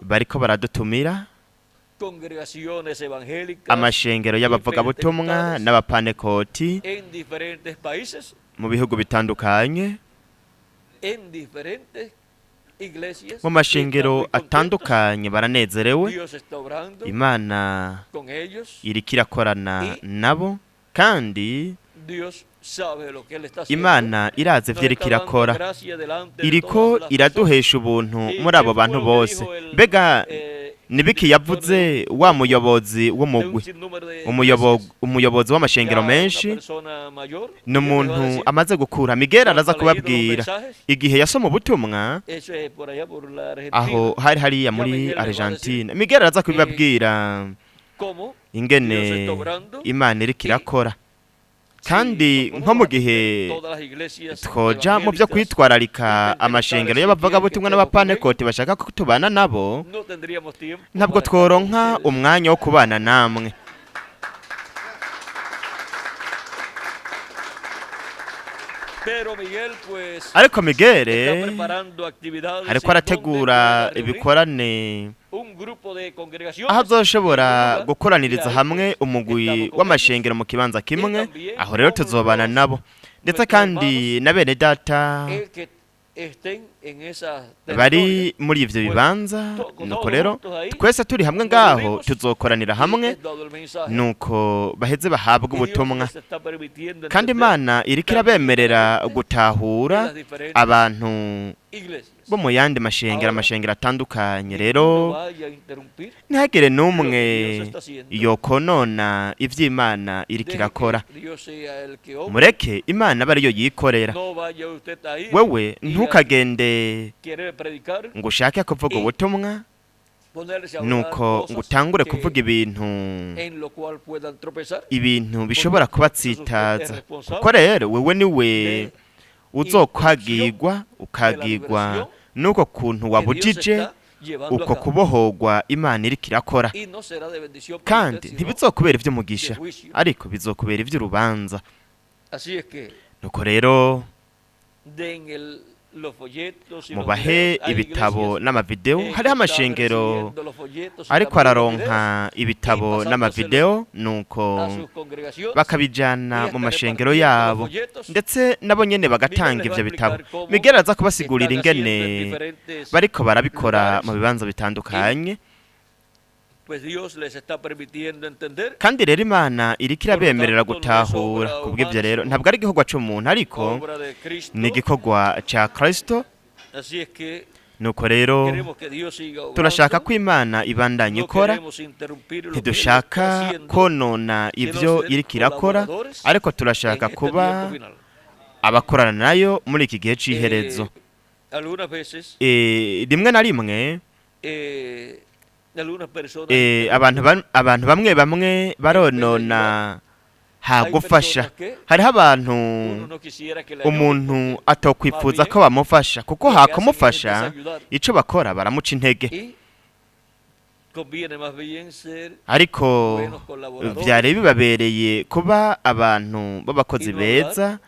bariko baradutumira amashengero y'abavugabutumwa n'abapanekoti mu bihugu bitandukanye, mu mashengero atandukanye, baranezerewe. Imana iriko irakorana nabo, kandi Imana irazi ivyo iriko irakora, iriko iraduhesha ubuntu muri abo bantu bose. Mbega nibiki yavuze wa muyobozi w'umugwi, umuyobozi w'amashengero menshi? Ni umuntu amaze gukura. Miguel araza kubabwira igihe yasoma ubutumwa aho hari hariya muri Argentine. Miguel araza kubibabwira ingene Imana iriko irakora. Kandi nko mu gihe twoja mu byo kwitwararika amashengero y'abavugabutumwa n'abapanekoti bashaka ko tubana nabo, ntabwo tworonka umwanya wo kubana namwe. Pero Miguel, pues, Ariko Miguel está preparando actividades ariko en donde arategura pueda reunir ibikorane un grupo de congregaciones aho azoshobora en un lugar, gukoraniriza y ahí, hamwe pues, umugwi estamos con w'amashengero mu kibanza kimwe. También Aho rero con tuzobana los nabo, ndetse nuestros kandi na bene data ellos, el que estén en esas bari territorios. muri ivyo Pues, bibanza. Nuko todos rero juntos ahí, twese turi hamwe nos ngaho reunimos tuzokoranira y hamwe, es dado el mensaje. nuko baheze bahabwe Y Dios ubutumwa. les está permitiendo Kandi entender Imana iriko irabemerera gutahura en las diferentes abantu iglesias. bo mu yandi mashengero, Ahora, amashengero atandukanye. Ninguno Rero vaya a interrumpir ntihagire lo n'umwe que Dios está haciendo. yokonona ivy'Imana iriko Deje irakora. que Dios sea el que obre. Mureke Imana abe ariyo yikorera. No vaya usted a ir Wewe y a ntukagende querer predicar, ngo ushake kuvuga ubutumwa, ponerse a hablar nuko cosas ngo utangure que kuvuga ibintu en lo cual puedan tropezar. ibintu bishobora kubatsitaza, kuko rero wewe niwe De uzokwagirwa, ukagirwa nuko kuntu que Dios wabujije está llevando a uko cabo. kubohorwa Imana iriko irakora. Y no será de bendición para Kandi usted, sino ntibizokubera ivy'umugisha, de juicio. ariko bizokubera ivy'urubanza. Así es que Nuko rero den los folletos y los mubahe videos. Hay ibitabo iglesias n'amavideo. que Hariho están amashengero recibiendo los folletos y ariko también los videos araronka ibitabo y n'amavideo, a nuko sus congregaciones bakabijana y mu hasta mashengero repartiendo los yabo, folletos. ndetse nabo nyene bagatanga Miguel les va ivyo a bitabo. explicar cómo Miguel araza kubasigurira están haciendo ingene en diferentes bariko barabikora lugares. mu bibanza bitandukanye. Pues Dios les está permitiendo entender Kandi rero Imana iriko Por lo irabemerera tanto, no es gutahura. obra Kubw'ivyo humana, rero sino ntabwo ari igikorwa c'umuntu, ariko obra de Cristo. ni igikorwa ca Kristo. Así es que Nuko rero queremos que Dios siga obrando. turashaka ko Imana ibandanya No ikora. queremos interrumpir lo que Él está Ntidushaka haciendo, konona sino ivyo ser iriko irakora, colaboradores ariko en turashaka este kuba tiempo final. abakorana nayo muri iki gihe c'iherezo. Algunas veces Rimwe na rimwe algunas personas abantu bamwe bamwe baronona hagufasha. Hay personas que Hariho abantu uno no quisiera que le ayuden umuntu porque atokwifuza más ko bamufasha, kuko lo que hacen es hakumufasha desayudar. ico bakora baramuca intege. Y conviene más bien ser Ariko buenos colaboradores vyari bibabereye kuba abantu b'abakozi y no hablar beza, nada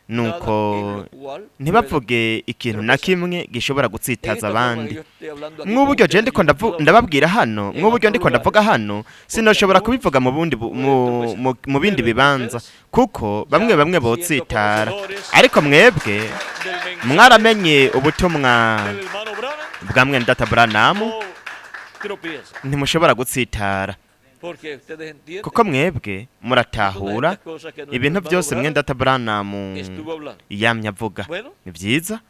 nuko en lo cual ntibavuge ikintu na tropezar. kimwe gishobora En gutsitaza esta forma abandi. que yo estoy hablando aquí con Mw'uburyo je ustedes, ndiko yo no puedo ndababwira hano, en mw'uburyo otros ndiko ndavuga lugares, hano, porque sinoshobora algunos kubivuga mu bundi bu- pueden mu, tropezar. mu, mu bindi Pero bibanza, ustedes, kuko bamwe ya bamwe siendo botsitara. conocedores Ariko mwebwe del mensaje mwaramenye ubutumwa del hermano Branham, bwa mwene data Branham, no tropiezan, ntimushobora gutsitara, porque ustedes entienden kuko mwebwe todas muratahura estas cosas que nuestro ibintu hermano byose mwene Branham data Branham estuvo hablando. yamye avuga. Bueno, Ni vyiza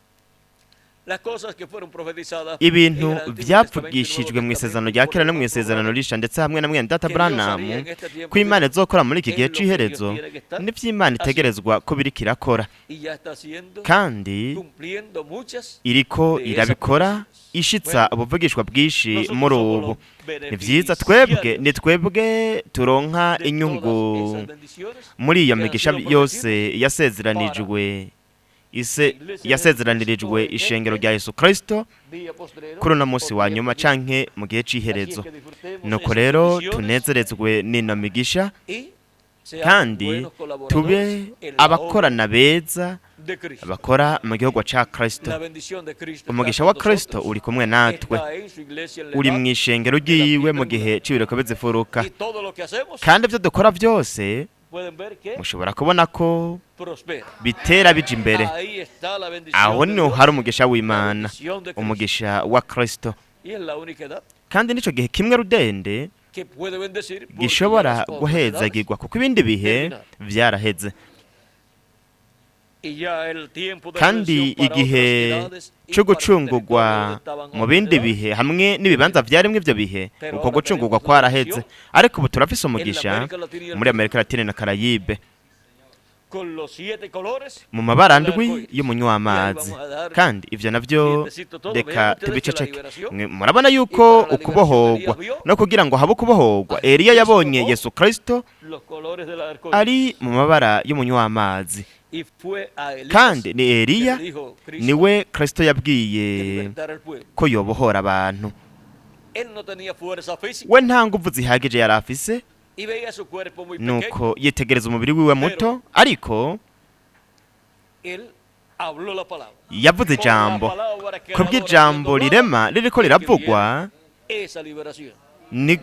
las cosas que fueron profetizadas en ibintu el Antiguo Testamento y Nuevo vyavugishijwe mu isezerano Testamento rya por kera el no mu hermano isezerano Branham, risha, ndetse hamwe na mwene data que Dios haría Branham, en este tiempo ko Imana final, izokora muri iki es gihe lo que Dios c'iherezo, tiene que estar n'ivy'Imana itegerezwa ko biriko irakora, y ya está haciendo, kandi cumpliendo muchas iriko de esas irabikora, profecías. ishitsa Bueno, ubuvugishwa bwinshi nosotros muri somos ubu. los Ni vyiza, twebwe beneficiarios ni twebwe turonka de todas inyungu esas bendiciones muri iyo que han migisha sido yose prometidas yasezeranijwe ise la iglesia de yasezeranirijwe Jesucristo en ishengero este rya Yesu Kristo día postrero kuri uno o munsi wa tiempo nyuma final. canke mu gihe Así es c'iherezo. que disfrutemos Nuko esas rero bendiciones tunezerezwe n'ino migisha, y seamos kandi buenos tube colaboradores en la obra abakorana beza, de Cristo. abakora mu gihugu ca Kristo. La bendición de Cristo está Umugisha con wa Kristo nosotros, uri kumwe natwe, está en su iglesia en la uri edad mw'ishengero de la ryiwe mu piedra gihe angular. c'ibireko bizifuruka. Y todo lo que hacemos, Kandi ivyo dukora vyose pueden ver que mushobora kubona ko prospera. bitera bija imbere. Ahí está la bendición Aho de niho Dios, hari umugisha la w'Imana, bendición de Cristo. umugisha wa Kristo. Y es la única edad Kandi nico gihe kimwe rudende que puede bendecir, porque ya gishobora las otras edades guhezagirwa, kuko ibindi bihe terminaron. vyaraheze. Y ya el tiempo de Kandi redención para otras igihe edades y co para los gucungurwa territorios donde estaban mu otras bindi edades bihe hamwe n'ibibanza vyarimwo ivyo bihe, Pero uko ahora gucungurwa tenemos la kwaraheze. bendición Ariko ubu turafise en la umugisha América Latina y el muri Caribe, Amerika Latine na Karayibe, con los siete colores mu mabara del ndwi arco iris. y'umunywa Y ahí w'amazi. vamos a dar Kandi ivyo navyo quietecito todo. reka Vean ustedes que la tubiceceke. liberación Mwe murabona y yuko para la liberación Elías ukubohorwa vio no kugira ngo habe ukubohorwa, a Eliya Jesucristo yabonye con Yesu Kristo los colores del arco iris. ari mu mabara y'umunywa w'amazi. Y fue a Elías Kandi ni que le Eliya dijo Cristo niwe Kristo que yabwiye libertara al pueblo. ko yobohora abantu. Él no tenía fuerza física We nta nguvu zihagije yari afise, y veía su cuerpo muy pequeño, nuko yitegereza umubiri wiwe muto, ariko Yavuze ijambo. Kubw'ijambo rirema ririko riravugwa,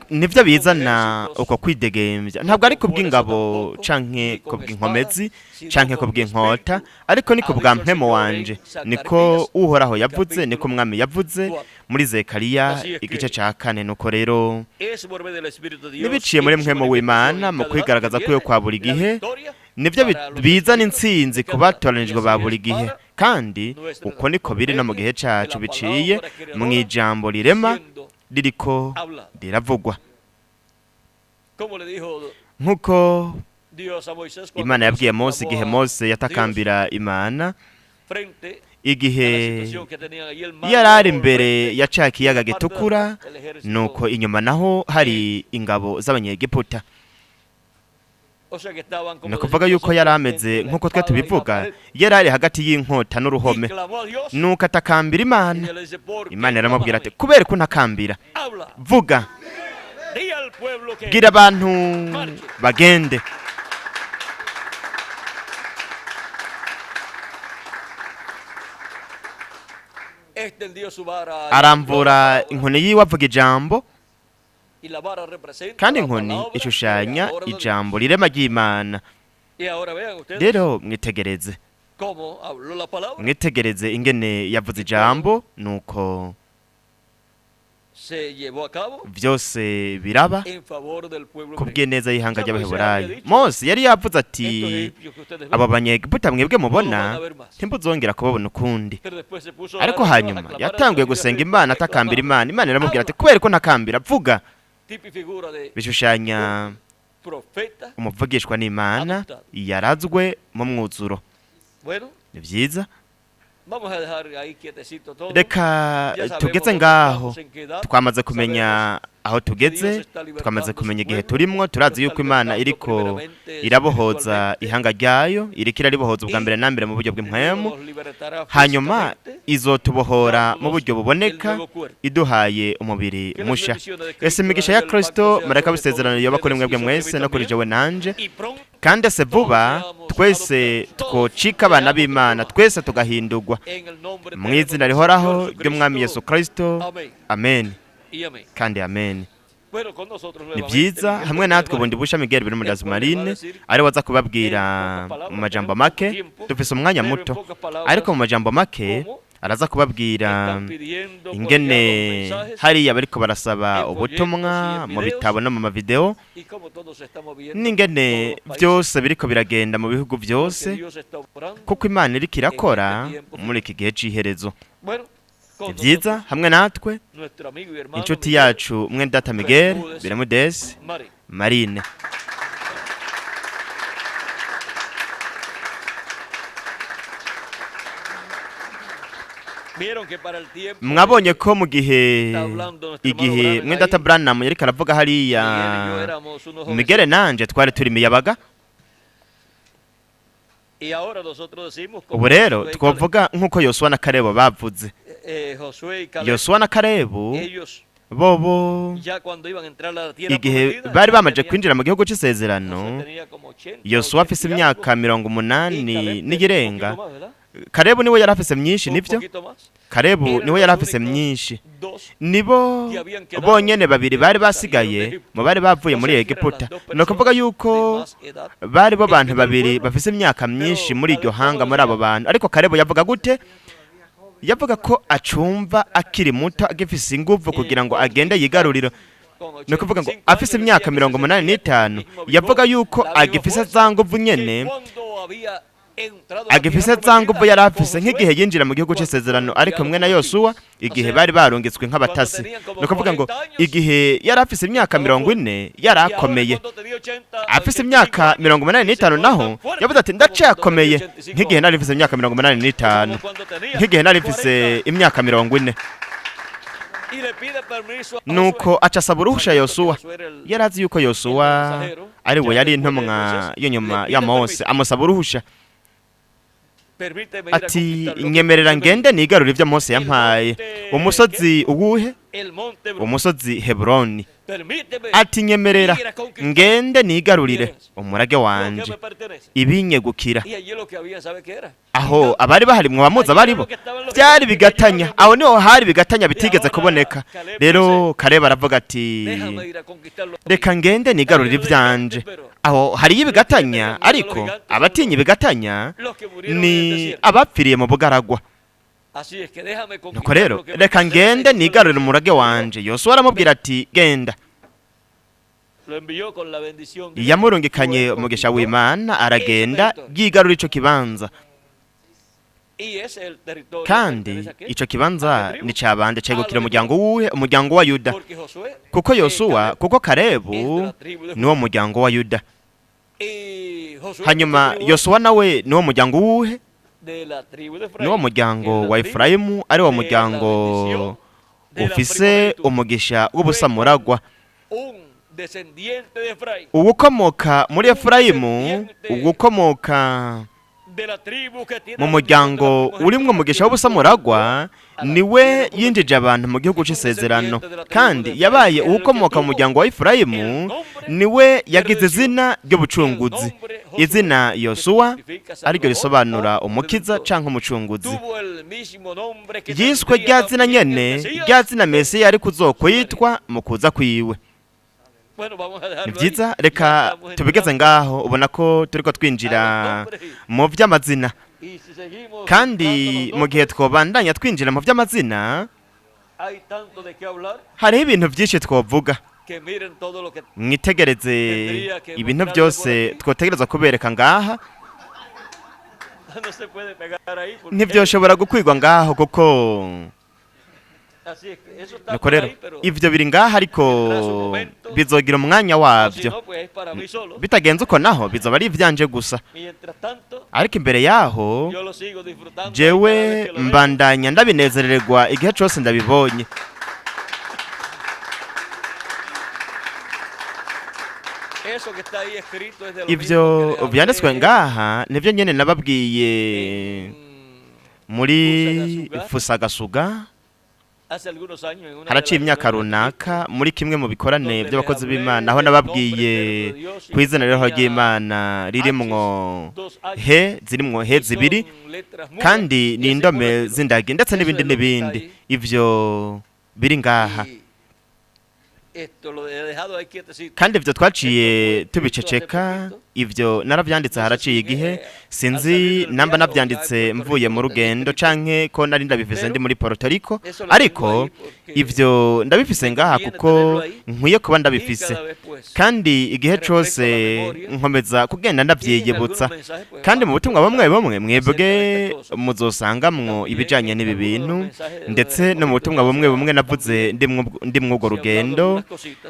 nivyo bizana uko kwidegembya. Ntabwo ari kubw'ingabo canke kubw'inkomezi canke kubw'inkota, ariko ni kubwa mpwemu wanje, niko Uhoraho yavuze, niko Umwami yavuze muri Zekariya igice ca 4. Nuko rero nibiciye muri mpwemu w'Imana mu kwigaragaza kwiwe kwa buri gihe, nivyo bizana intsinzi ku batoranijwe ba buri gihe. Kandi uko niko biri no mu gihe cacu, biciye mu ijambo rirema ririko riravugwa. Nk'uko Imana yabwiye Mose igihe Mose yatakambira Imana, igihe yari ari imbere ya ca kiyaga gitukura, nuko inyuma naho hari ingabo z'Abanyegiputa. Ni ukuvuga yuko yari ameze nk'uko twe tubivuga, yari ari hagati y'inkota n'uruhome. Nuko atakambira Imana. Imana iramubwira ati: kubera ko ntakambira, vuga, bwira abantu bagende. Aramvura inkoni yiwe avuga ijambo, kandi inkoni ishushanya ijambo rirema ry'Imana. Rero mwitegereze, mwitegereze ingene yavuze ijambo, nuko byose biraba kubw'ineza y'ihanga ry'Abaheburayo. Mose yari yavuze ati: aba Banyegiputa mwebwe mubona ntimuzongera kubabona ukundi. Ariko hanyuma yatanguye gusenga Imana, atakambira Imana. Imana iramubwira ati: kubera ko ntakambira, vuga. Bishushanya umuvugishwa n'Imana yarazwe mu mwuzuro. Ni byiza, reka tugeze ngaho. Twamaze kumenya aho tugeze, twamaze kumenya igihe turimwo. Turazi yuko Imana iriko irabohoza ihanga ryayo, iriko iraribohoza ubwa mbere na mbere mu buryo bw'impwemu, hanyuma izotubohora mu buryo buboneka, iduhaye umubiri musha. Ese imigisha ya Kristo marayika w'isezerano yoba kuri mwebwe mwese no kuri jewe nanje, kandi ese vuba twese twocika abana b'Imana, twese tugahindurwa mu izina rihoraho ry'Umwami Yesu Kristo. Amen kandi amen. Ni byiza, hamwe natwe bundi busha Miguel Bermudez Marine ari waza kubabwira mu majambo make. Dufise umwanya muto, ariko mu majambo make araza kubabwira ingene hariya bariko barasaba ubutumwa mu bitabo no mu mavideo, n'ingene byose biriko biragenda mu bihugu byose, kuko Imana iriko irakora muri iki gihe c'iherezo. Ni byiza, hamwe natwe inshuti yacu mwene data Miguel Bermudez Marine. Mwabonye ko mu gihe igihe mwene data Branham yariko aravuga hariya, Miguel nanje twari turi miyabaga. Ubu rero twovuga nk'uko Yosuwa na Kalebu bavuze. Yosuwa na Kalebu bobo igihe bari bamaze kwinjira mu gihugu c'isezerano, Yosuwa afise imyaka 80 n'igirenga, Kalebu niwe yari afise myinshi. Nivyo, Kalebu niwe yari afise myinshi. Nibo bonyene babiri bari basigaye mu bari bavuye muri Egiputa. Ni ukuvuga yuko bari bo bantu babiri bafise imyaka myinshi muri iryo hanga, muri abo bantu. Ariko Kalebu yavuga gute? Yavuga ko acumva akiri muto, agifise inguvu kugira ngo agende yigarurira. Ni ukuvuga ngo afise imyaka 85, yavuga yuko agifise za nguvu nyene, agifise za nguvu yari afise nk'igihe yinjira mu gihugu c'isezerano ari kumwe na Yosuwa, igihe bari barungitswe nk'abatasi. Ni ukuvuga ngo igihe yari afise imyaka 40 yari akomeye, afise imyaka 85 naho yavuze ati: ndacakomeye nk'igihe nari mfise imyaka 85, nk'igihe nari mfise imyaka 40. Nuko aca asaba uruhusha Yosuwa. Yari azi yuko Yosuwa ari we yari intumwa y'inyuma ya Mose. Amusaba uruhusha ati: nyemerera ngende nigarure ibyo Mose yampaye. Umusozi uwuhe? Umusozi Heburoni. Ati: nyemerera ngende nigarurire umurage wanje, ibinyegukira. Aho abari bahari mwabamuzi abaribo byari bigatanya. Aho niho hari bigatanya bitigeze kuboneka. Rero Kareba aravuga ati: "Reka ngende nigarurire ivyanje." Aho hariyo ibigatanya, ariko abatinya ibigatanya ni abapfiriye mu bugaragwa. Nuko rero reka ngende nigarurire umurage wanje. Yosuwa aramubwira ati: "Genda." Yamurungikanye umugisha w'Imana, aragenda yigarura ico kibanza. Kandi ico kibanza ni cabande? Cegukira umuryango wuhe? Umuryango wa Yuda, kuko Yosuwa, kuko Karebu niwo muryango wa Yuda. Hanyuma Yosuwa nawe niwo muryango wuhe? Niwo muryango wa Efurayimu, ari wo muryango ufise umugisha w'ubusamuragwa. Uwukomoka muri Efurayimu, uwukomoka mu muryango urimwo umugisha w'ubusamuragwa, niwe yinjije abantu mu gihugu c'isezerano. Kandi yabaye uwukomoka mu muryango wa Efurayimu, niwe yagize izina ry'ubucunguzi, izina Yosuwa, ariryo risobanura umukiza canke umucunguzi. Yiswe rya zina nyene, rya zina Mesiya ari kuzokwitwa mu kuza kwiwe. Ni byiza, reka tubigeze ngaho. Ubona ko turiko twinjira mu vy'amazina, kandi mu gihe twobandanya twinjira mu vy'amazina, hariho ibintu byinshi twovuga. Mwitegereze ibintu byose twotegereza kubereka ngaha. Ntibyoshobora gukwigwa ngaho kuko nuko rero ivyo biri ngaha, ariko bizogira umwanya wabyo. Bitagenze uko naho bizoba ari ivyanje gusa. Ariko imbere yaho jewe mbandanya ndabinezererwa igihe cose ndabibonye. Ivyo vyanditswe ngaha nivyo nyene nababwiye muri Fusagasuga haraciye imyaka runaka, muri kimwe mu bikorane by'abakozi b'Imana, aho nababwiye ku izina rero ry'Imana ririmwo he, zirimwo he zibiri, kandi ni indome z'indagi, ndetse n'ibindi n'ibindi. Ivyo biri ngaha, kandi ibyo twaciye tubiceceka. Ibyo narabyanditse haraciye igihe. Sinzi namba nabyanditse mvuye mu rugendo canke ko nari ndabifise ndi muri Puerto Rico, ariko ibyo ndabifise ngaha kuko nkwiye kuba ndabifise, kandi igihe cose nkomeza kugenda ndavyiyibutsa. Kandi mu butumwa bumwe bumwe mwebwe muzosangamwo ibijanye n'ibi bintu, ndetse no mu butumwa bumwe bumwe navuze ndimwo urwo rugendo,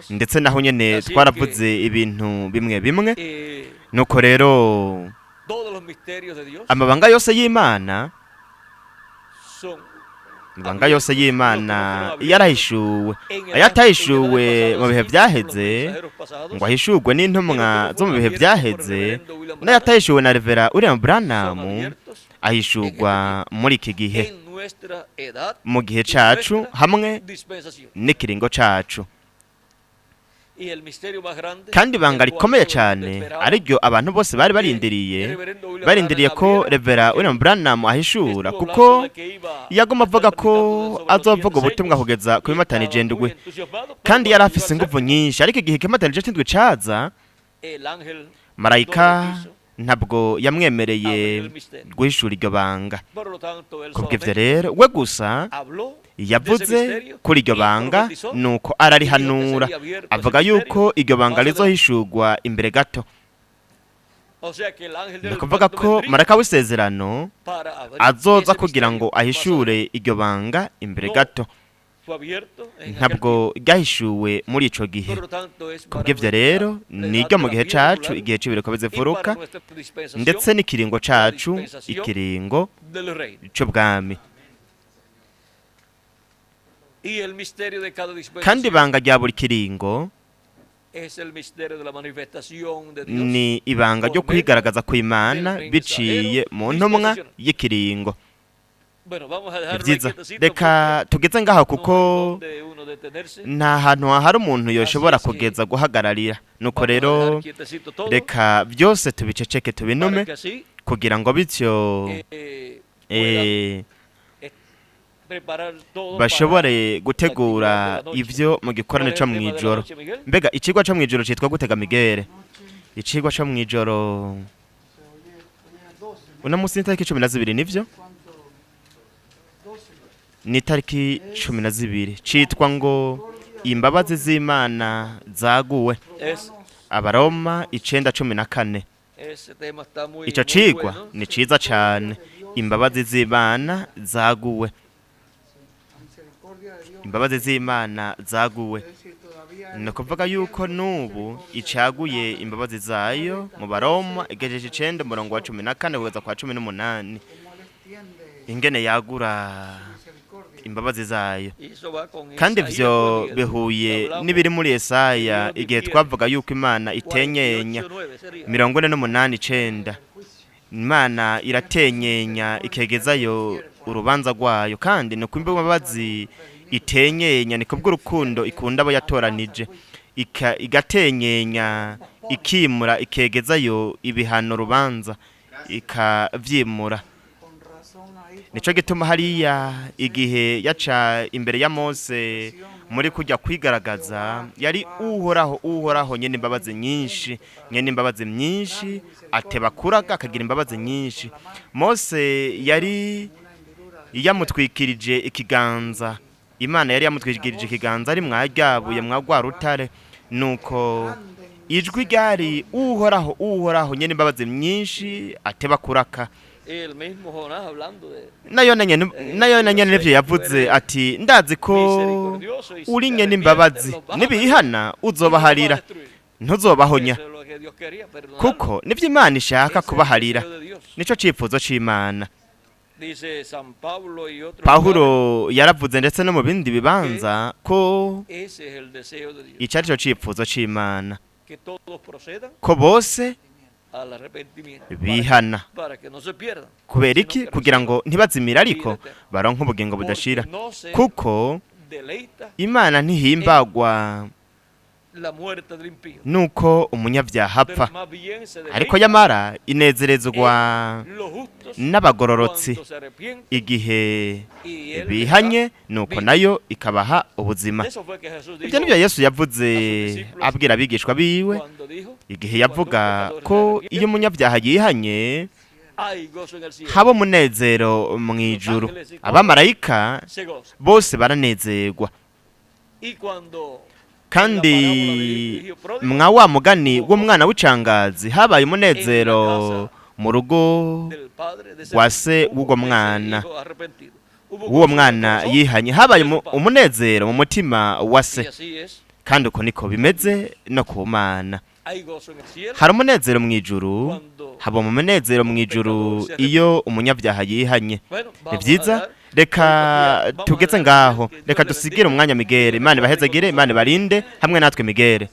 ndetse naho nyene twaravuze ibintu bimwe bimwe. Nuko rero amabanga yose y'Imana, amabanga yose y'Imana yarahishuwe. Ayatahishuwe mu bihe byaheze ngo ahishurwe n'intumwa zo mu bihe byaheze, n'ayatahishuwe na Revera William Branham, ahishurwa muri iki gihe, mu gihe cacu hamwe n'ikiringo cacu. Kandi ibanga rikomeye cyane, ariryo abantu bose bari barindiriye, barindiriye ko Revera William Branham ahishura, kuko yaguma avuga ko azovuga ubutumwa kugeza ku bimatanije indwi, kandi yari afise inguvu nyinshi. Ariko igihe ikimatanije c'indwi caza, marayika ntabwo yamwemereye guhishura iryo banga. Kubw'ivyo rero we gusa yavuze kuri iryo banga, nuko ararihanura, avuga yuko iryo banga rizohishurwa imbere gato. Ni ukuvuga ko marayika w'isezerano azoza kugira ngo ahishure iryo banga imbere gato. Ntabwo ryahishuwe muri ico gihe. Kubw'ivyo rero ni iryo mu gihe cacu, igihe c'ibiriko bizifuruka, ndetse n'ikiringo cacu, ikiringo c'ubwami. Kandi ibanga rya buri kiringo ni ibanga ryo kwigaragaza kw'Imana biciye mu ntumwa y'ikiringo. Ni byiza, reka tugeze ngaho kuko nta hantu hari umuntu yoshobora kugeza guhagararira. Nuko rero reka byose tubiceceke, tubinume, kugira ngo bityo Bashobore gutegura ibyo mu gikorane cyo mu ijoro. Mbega ikigwa cyo mu ijoro cyitwa gutega, Migere? Ikigwa cyo mu ijoro uno munsi ni itariki 12, nivyo? Ni itariki 12. Citwa ngo "Imbabazi z'Imana zaguwe", Abaroma 9:14. Ico cigwa ni ciza cane, imbabazi z'Imana zaguwe, imbabazi z'Imana zaguwe. Ni ukuvuga yuko n'ubu icaguye imbabazi zayo. Mu Baroma igejeje 9, umurongo wa 14 kugeza kwa 18, ingene yagura imbabazi zayo. Kandi ivyo bihuye n'ibiri muri Yesaya, igihe twavuga yuko Imana itenyenya, 48:9. Imana iratenyenya ikegezayo urubanza rwayo, kandi ni uko imbabazi itenyenya, ni kubw'urukundo ikunda abo yatoranije, igatenyenya, ikimura, ikegezayo ibihano, rubanza ikavyimura. Nico gituma hariya igihe yaca imbere ya Mose muri kujya kwigaragaza, yari Uhoraho, Uhoraho nyene imbabazi nyinshi, nyene imbabazi nyinshi, ateba kuraga, akagira imbabazi nyinshi. Mose yari yamutwikirije ikiganza, Imana yari yamutwikirije ikiganza ari mwaryabuye mwagwa rutare, nuko ijwi ryari Uhoraho, Uhoraho nyene imbabazi nyinshi, ateba kuraka. Nayo na nyene nivyo yavuze ati: "Ndazi ko uri nyene imbabazi, nibihana uzobaharira, ntuzobahonya", kuko nivyo Imana ishaka, kubaharira nico cifuzo c'Imana. Pawulo yaravuze ndetse no mu bindi bibanza ko ico ari cyo cifuzo c'Imana, ko bose bihana. Kubera iki? Kugira ngo ntibazimire, ariko baronke ubugingo budashira, kuko Imana ntihimbagwa nuko umunyabyaha apfa, ariko yamara inezerezwa n'abagororotsi igihe bihanye, nuko nayo ikabaha ubuzima. Ibyo nibyo Yesu yavuze abwira abigishwa biwe, igihe yavuga ko iyo umunyabyaha yihanye haba umunezero mu ijuru, abamarayika bose baranezerwa. Kandi mwa wa mugani w'umwana w'icangazi, habaye umunezero mu rugo rwa se w'uwo mwana, w'uwo mwana yihanye, habaye umunezero mu mutima wa se. Kandi uko niko bimeze no ku Mana, hari umunezero mu ijuru, haba umunezero mu ijuru iyo umunyabyaha yihanye. Ni byiza, reka tugeze ngaho, reka dusigire umwanya Migere. Imana ibahezagire, Imana ibarinde hamwe natwe, Migere.